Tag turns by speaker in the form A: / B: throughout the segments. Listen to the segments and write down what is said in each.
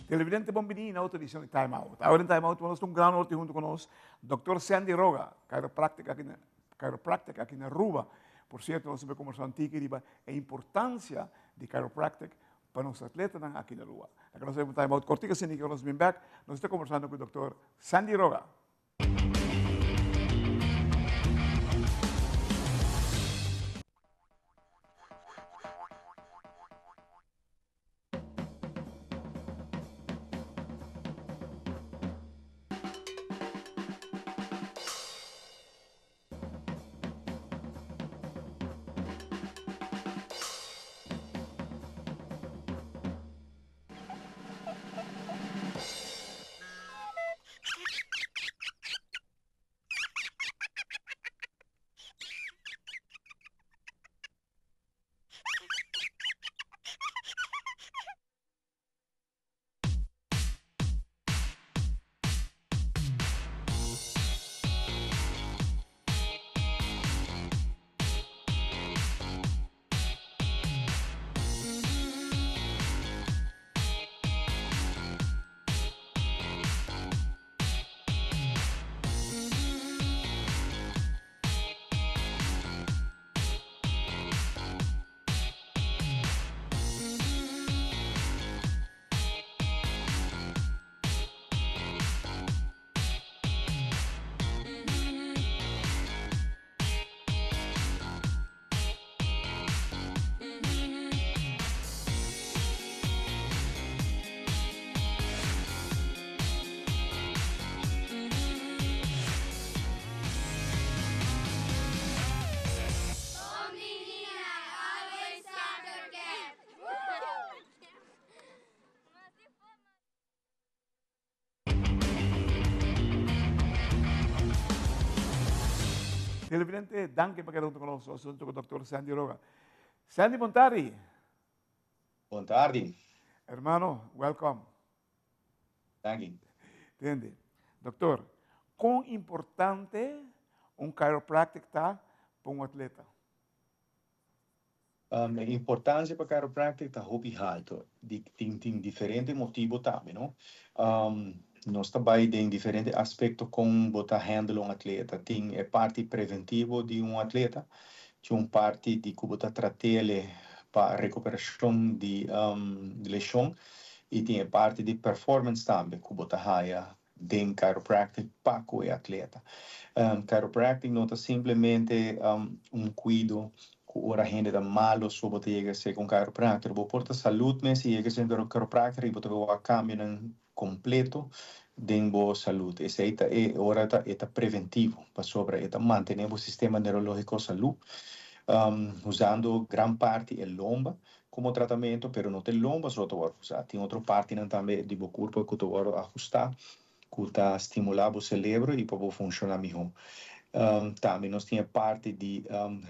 A: Televidente bon bini na otro edicion di Time Out. Awor den Time Out nos un gran honor hunto cu nos Dr. Sandy Roga, chiropractic aki na, chiropractic aki na Aruba. Por cierto, nos a conversa un tiki riba e importancia di chiropractic pa nos atletanan aki na Aruba. Aki nos un Time Out cortico asina cu nos bin back. Nos ta conversando cu Dr. Sandy Roga. Televidente, danki pa keda hunto ku nos. Nos hunto ku Dòkter Sandy Roga. Sandy, bon tardi.
B: Bon tardi.
A: Hermano, welcome.
B: Danki.
A: Tende. Doktor, kon importante un chiropractic ta pa un atleta?
B: E importancia pa chiropractic ta hopi halto. Di tin tin diferente motibo tambe, no? Nos ta bay den diferente aspecto con bo ta handle un atleta. Tin e parti preventivo di un atleta, tin un parti di cu bo ta tratele pa recuperacion di lesion y tin e parti di performance tambe cu bo ta haya den chiropractic pa cu e atleta. Chiropractic no ta simplemente un cuido cu ora hende ta malo so bo ta yega cerca un chiropractor. Bo por ta salud mes y yega cerca un chiropractor y bo ta wak cambionan completo den bo salud. Esey ta e ora ta e ta preventivo pasobra e ta mantene bo sistema neurologico salud usando gran parti e lomba como tratamento, pero no ta e lomba so ta wòrdu usá. Tin otro partinan tambe di bo kurpo ku ta wòrdu ahustá ku ta stimulá bo selebro i pa bo funshoná mihó. Tambe nos tin e parti di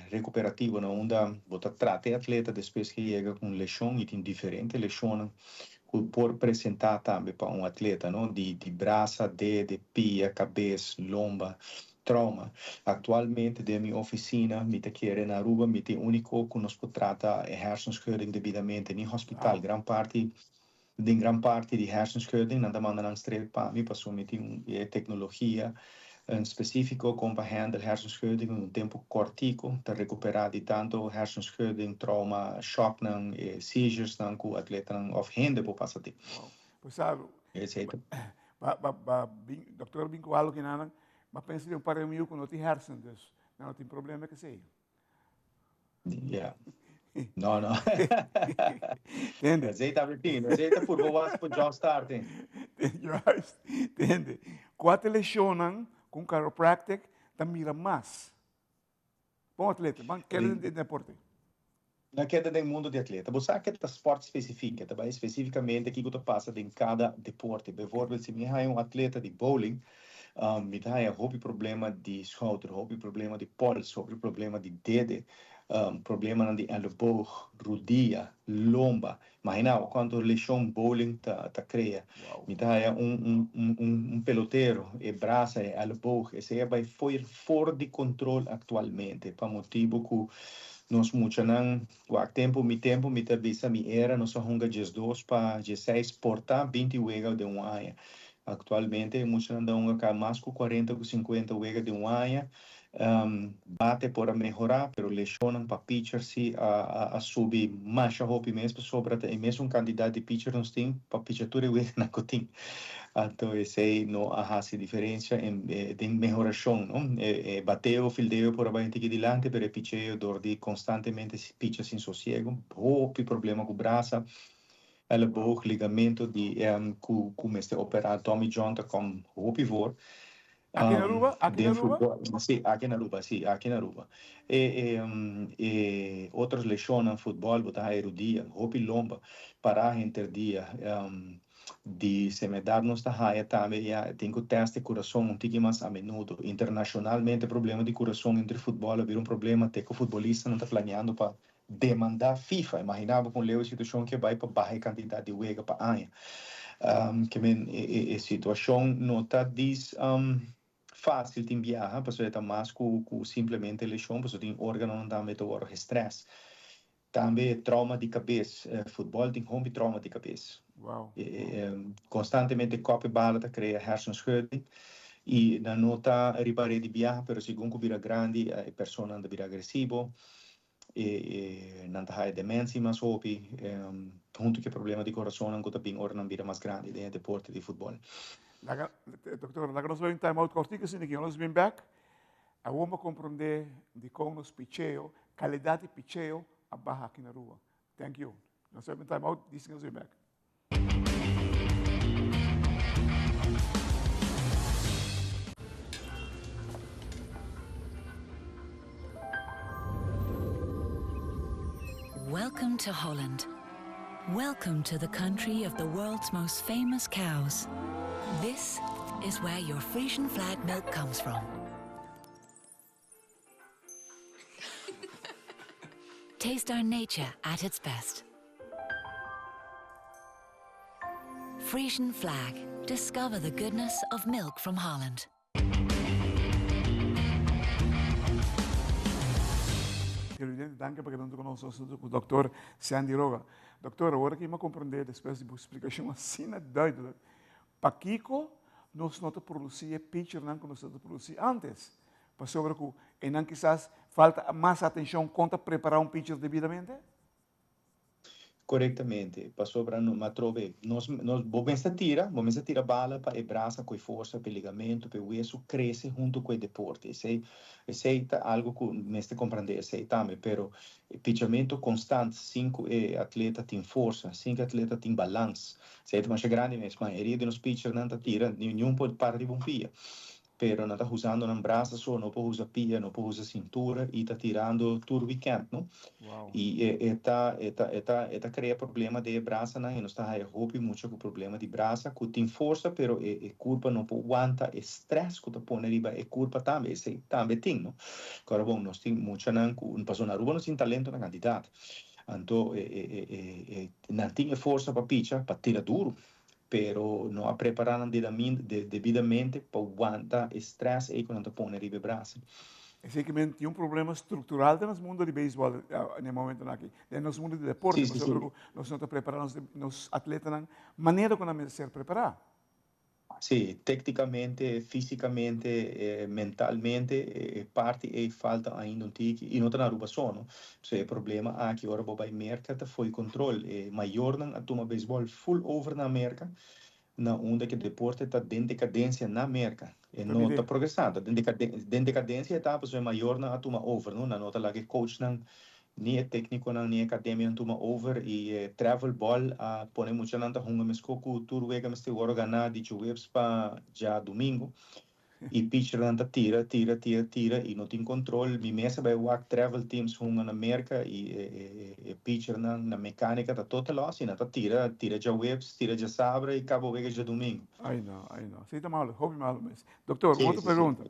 B: rekuperativo na unda bo ta trata e atleta despues ke yega ku un leshon i tin diferente leshonnan ku por presentá tambe pa un atleta, no, di brasa, dede, pia, kabes, lomba. Trauma. Actualmente den mi oficina mi ta kere na Aruba mi ta e unico cu nos por trata e hersenschudding debidamente. Ni hospital, gran parti den gran parti di hersenschudding nan ta manda nan straight pa mi pasobra mi tin un e tecnologia specifico con pa handle hersenschudding en un tempo cortico ta recupera di tanto hersenschudding, trauma, shocknan, e seizuresnan cu atletanan of hende por pasa tin.
A: Wow. Pues sabi,
B: Esey ta.
A: Ba, ba, ba, bin, doctor bin cu algo kinanan. Ma pensa di un par amigo cu no tin hersen, dus nan no tin problema cu esey.
B: Ja. No, no.
A: Tende?
B: Esey ta tin, esey ta purba was pa jump starting.
A: Juist. Tende? Cua ta lesionnan cu un chiropractic ta mira mas? Bon atleta, ban keda den deporte.
B: Na keda den mundo di atleta. Bo sa ke ta sport specifiek, e ta bai specificamente kiko ta pasa den kada deporte. Bijvoorbeeld si mi haña un atleta di bowling, mi ta haña hopi problema di schouder, hopi problema di pols, hopi problema di dede, problemanan di elleboog, rudia, lomba. Imagina bo cuanto lesion bowling ta ta crea. Mi ta haya un un un un un pelotero, e brasa, e elleboog, esey a bay foir for di control actualmente pa motibo cu Nos muchanan, wak tempo mi tempo mi ta bisa mi era nos a hunga 12 pa 16 por ta 20 wega den un aña. Actualmente e muchanan ta hunga ka mas cu 40 cu 50 wega den un aña. Bate por a mehora, pero lesionnan pa pitcher si a subi masha hopi mes pasobra ta e mesun cantidad di pitcher nos tin pa picha tur e weganan cu tin. Anto esey no a haci diferencia den mehoracion, no. E bateo, fildeo por a bay un tiki dilanti, pero e picheo door di constantemente picha sin sosiego, hopi problema cu brasa, elleboog, ligamento di cu mester opera. Tommy John ta kom hopi voor.
A: Aki na Aruba? Aki na Aruba?
B: Sí, aki na Aruba, sí, aki na Aruba. E otro lesionnan, futbol, bo ta haya rudia, hopi lomba, para henter dia. Di semedad nos ta haya tambe ya tin cu test e curason un tiki mas a menudo. Internacionalmente problema di curason entre futbol a bira un problema te cu futbolistanan ta planeando pa demanda FIFA. Imagina bo con leu e situacion ke bay pa baha e cantidad di wega pa aña. Ke men e situacion no ta dis facil tin biaha pasobra e ta mas cu simplemente lesion pasobra tin organonan tambe ta worde gestress. Tambe trauma di cabes. Futbol tin hopi trauma di cabes. Constantemente cop e bala ta crea hersenschudding y nan no ta riba red di biaha pero segun cu bira grandi e personanan ta bira agresivo. E nan ta haya dementie mas hopi, hunto cu e problema di corazonnan cu ta bin ora nan bira mas grandi den e deporte di futbol.
A: Laga, doctor, laga nos bay un time out cortico asina aki, nos bin back. Awor bo comprende dicon nos picheo, calidad di picheo a baha aki na Aruba. Thank you. Nos bay un time out, dicen nos bin back.
C: Welcome to Holland. Welcome to the country of the world's most famous cows. This is where your Frisian flag milk comes from. Taste our nature at its best. Frisian flag. Discover the goodness of milk from Holland.
A: Televidente, danki pa keda huntu ku nos. Nos ta ku Dòkter Sandy Roga. Dòkter, awor aki mi a komprendé despues di bo splikashon asina duidelijk, pakiko nos no ta produsí e pitchernan ku nos tabata produsí ántes. Pasobra ku einan kisas falta mas atenshon kon ta prepará un pitcher debidamente?
B: Korektamente, pasobra no atrobe nos nos bo mester tira, bo mester tira bala pa e brasa ku e forsa, pa e ligamentu, pa e wesu krese huntu ku e deporte. Esei esei ta algu ku mester komprendé esei tambe, pero e pichamentu konstant sin ku e atleta tin forsa, sin ku e atleta tin balans, esei ta masha grandi mes. Mayoria di nos pichernan ta tira, niun por para riba un pia. Pero nan ta huzando nan brasa so, no por huza pia, no por huza cintura y ta tirando tur weekend, no? Y e ta, e ta, e ta, e ta crea problema den e brasanan y nos ta haya hopi mucha cu problema di brasa cu tin forsa pero e e curpa no por wanta e stress cu ta pone riba e curpa tambe, esey tambe tin, no? Cora bon, nos tin muchanan cu, pasobra na Aruba nos tin talento na cantidad, anto e e e e e nan tin e forsa pa picha, pa tira duro. Pero no a prepará nan debidamente pa wanta e stress ei ku nan ta pone riba e brasa.
A: Esei ke men tin un problema struktural den nos mundo di beisbòl na e momentonan aki, den nos mundo di deporte, pasobra ku nos no ta prepará nos atletanan manera ku nan mester ser prepará.
B: Sí, téknikamente, físikamente, mentalmente e parti ei falta ainda un tiki i no ta na Aruba so, no. So e problema aki ora bo bai Merka ta fo'i kontrol. E mayornan a tuma beisbòl full over na Merka, na unda ku e deporte ta den dekadensia na Merka. E no ta progresá, ta den den dekadensia e ta pasobra e mayornan a tuma over, no. Nan no ta laga e coachnan Ni e técniconan ni e academianan tuma over y e travel ball a pone muchanan ta hunga mesco cu tur wega mester worde gana di djoweps pa djadomingo y pitchernan ta tira, tira, tira, tira y no tin control. Mi mes a bay wak travel teams hunga na Merca y e pitchernan na mecanica ta total los y nan ta tira, tira djaweps, tira djasabra y caba wega djadomingo.
A: Ay no, ay no. Si ta malo, hopi malo mes. Doctor, un otro pregunta.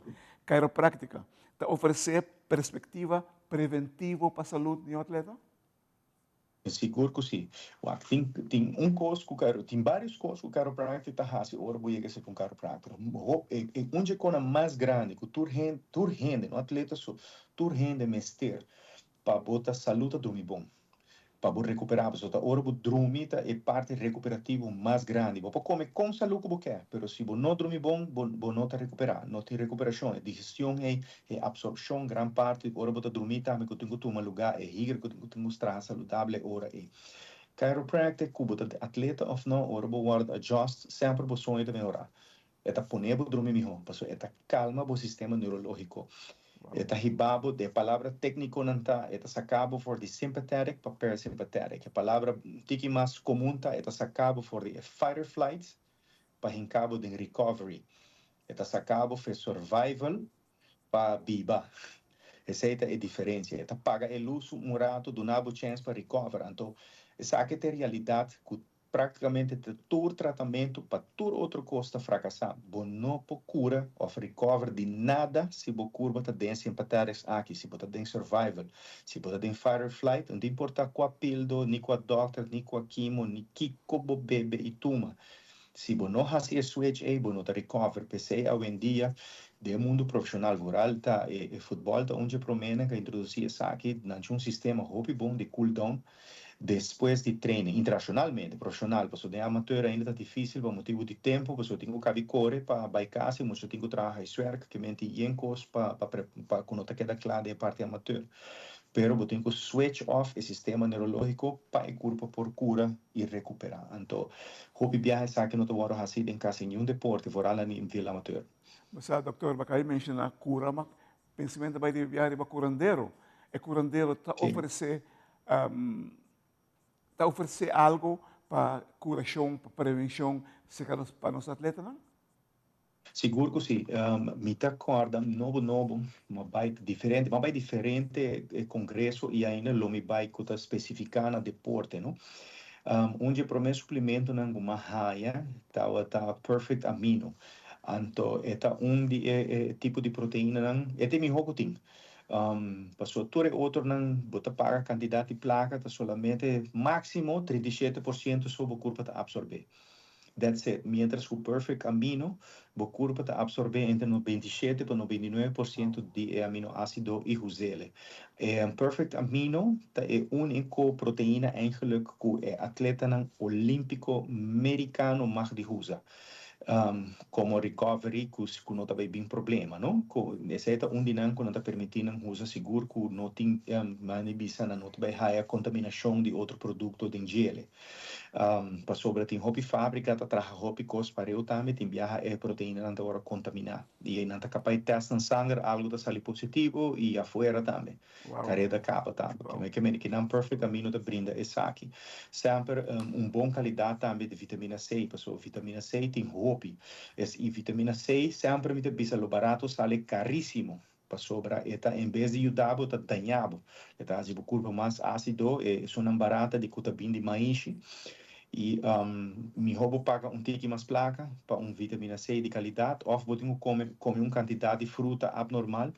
A: Chiropractica ta ofrece perspectiva preventivo pa salud di un atleta?
B: Sigur ku si. Wak, tin tin un kos ku karo, tin varios kos ku chiropractor ta hasi ora bo yega serka un chiropractor. Ho, e e un dje konan mas grandi ku tur hende, tur hende, no atleta so, tur hende mester. Pa bo ta salú ta drumi bon. Pa bo rekuperá, pasobra ta ora bo drumi ta e parti rekuperativo mas grandi. Bo por kome kon salú ku bo ke, pero si bo no drumi bon, bo bo no ta rekuperá, no tin rekuperashon. E digestion ei, e apsorpshon, gran parti ora bo ta drumi tambe ku tin ku tuma lugá, e higra ku tin ku tin ku traha saludable e ora ei. Chiropractic, ku bo ta atleta òf no, ora bo wòrdu adjust, semper bo soño ta mehorá. E ta pone bo drumi mihó, pasobra e ta kalma bo sistema neurológiko. E ta hiba bo, den palabra téknikonan ta, e ta saka bo for di sympathetic pa parasympathetic. E palabra un tiki mas komun ta, e ta saka bo for di e fight or flight pa hinka bo den recovery. E ta saka bo for survival pa biba. Esei ta e diferensia. E ta paga e lus un ratu, duna bo chèns pa recover. Anto esaki ta e realidat ku Práktikamente ta tur tratamentu pa tur otro kos ta frakasá. Bo no por kura òf recover di nada si bo kurba ta den sympathetics aki, si bo ta den survival, si bo ta den fight or flight, no ta importá kua pildo, ni kua dòkter, ni kua kimo, ni kiko bo bebe i tuma. Si bo no hasi e switch ei, bo no ta recover. P'esei awendia den mundu profeshonal, vooral ta e futbòl ta un dje proménan ku a introdusí esaki, nan tin un sistema hopi bon di cool down. Despues di training, internacionalmente, profesional, pasobra den amateur ainda ta dificil pa motibu di tempo, pasobra tin cu cabi core pa bay cas y mucho tin cu traha huiswerk, ke men tin yen cos pa pa pa cu no ta keda cla den e parti amateur. Pero bo tin cu switch off e sistema neurologico pa e curpa por cura y recupera. Anto, hopi biaha esaki no ta wordo haci den casi niun deporte, vooral na nivel amateur.
A: Bo sa, doctor, bo acaba di menciona cura, ma Pensamentu bai di biaha riba kurandero. E kurandero ta ofresé ta ofresé algu pa kurashon, pa prevenshon serka nos pa nos atletanan?
B: Sigur ku si. Mi ta kòrda nobo nobo mi a bai diferente, mi a bai diferente kongreso i ainda lo mi bai ku ta spesifiká na deporte no. Un di e promé suplementonan ku mi a haña tabata Perfect Amino. Anto e ta un di e tipo di proteinanan, e ta e mihó ku tin. Pasobra tur e otronan bo ta paga kantidat di plaka ta solamente máksimo 37% so bo kurpa ta apsorbé. That's it. Miéntras ku Perfect Amino bo kurpa ta apsorbé entre 97 pa 99% di e aminoásido i huzele. E Perfect Amino ta e úniko proteina eigenlijk ku e atletanan olímpiko merikano mag di huza. Como recovery cu cu no ta bay bin problema no cu esey ta un di nan cu nan ta permiti nan usa sigur cu no tin mane bisa nan no ta bay haya contaminacion di otro producto den djele pasobra tin hopi fabrica ta traha hopi cos pareu tambe tin biaha e proteinanan ta worde contamina y nan ta capay test nan sanger algo ta sali positivo y afuera tambe. Kareda kaba tambe. Keme ke mene kinan Perfect Amino ta brinda esaki. Semper un bon kalidat tambe di vitamina C, pasobra vitamina C tin hopi. Es i vitamina C semper mi ta bisa lo barato sali karisimo, pasobra e ta en bes di yuda bo ta daña bo. E ta hasi bo kurpa mas asido, e esunnan barata di ku ta bin di maishi. I mihó bo paga un tiki mas plaka pa un vitamina C di kalidat òf bo tin ku kome kome un kantidat di fruta abnormal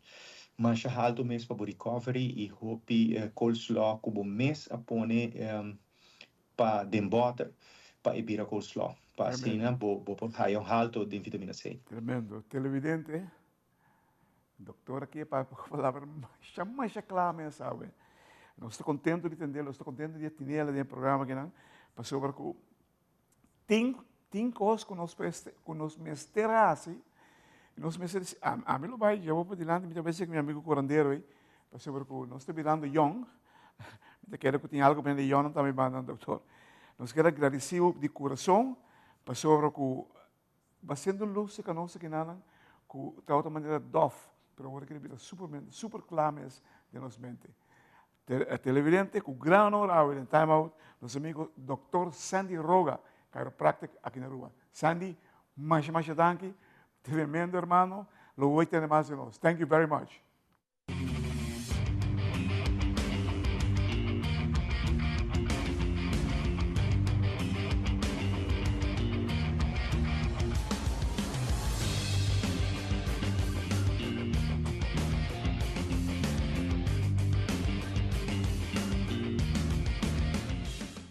B: Masha haltu mes pa bo recovery y hopi coleslaw cu bo mes a pone pa den boter pa e bira coleslaw pa asina bo bo por haya un halto den vitamina C.
A: Tremendo. Televidente, doctor aki a papia cu palabra masha masha cla mes awe. Nos ta contento di tendel, nos ta contento di a tinela den e programa akinan pasobra cu Tin tin kos ku nos ku nos mester hasi, nos mester disi, ami lo bai llevo pa dilanti, mi ta bai seki mi amigo kurandero ei, pasobra ku nos ta birando yòn, mi ta kere ku tin algu bende yònnan tambe banda doktor. Nos kier a gradisi bo di kurason pasobra ku Basiendo lus si ka nos akinanan ku ta otro manera dof, pero awor kere bira super super kla mes den nos mente. Televidente, ku gran honor awe den Time Out, nos amigo Doctor Sandy Roga, chiropractic aki na Aruba. Sandy, masha masha danki, tremendo hermano, lo woi tende mas di nos. Thank you very much.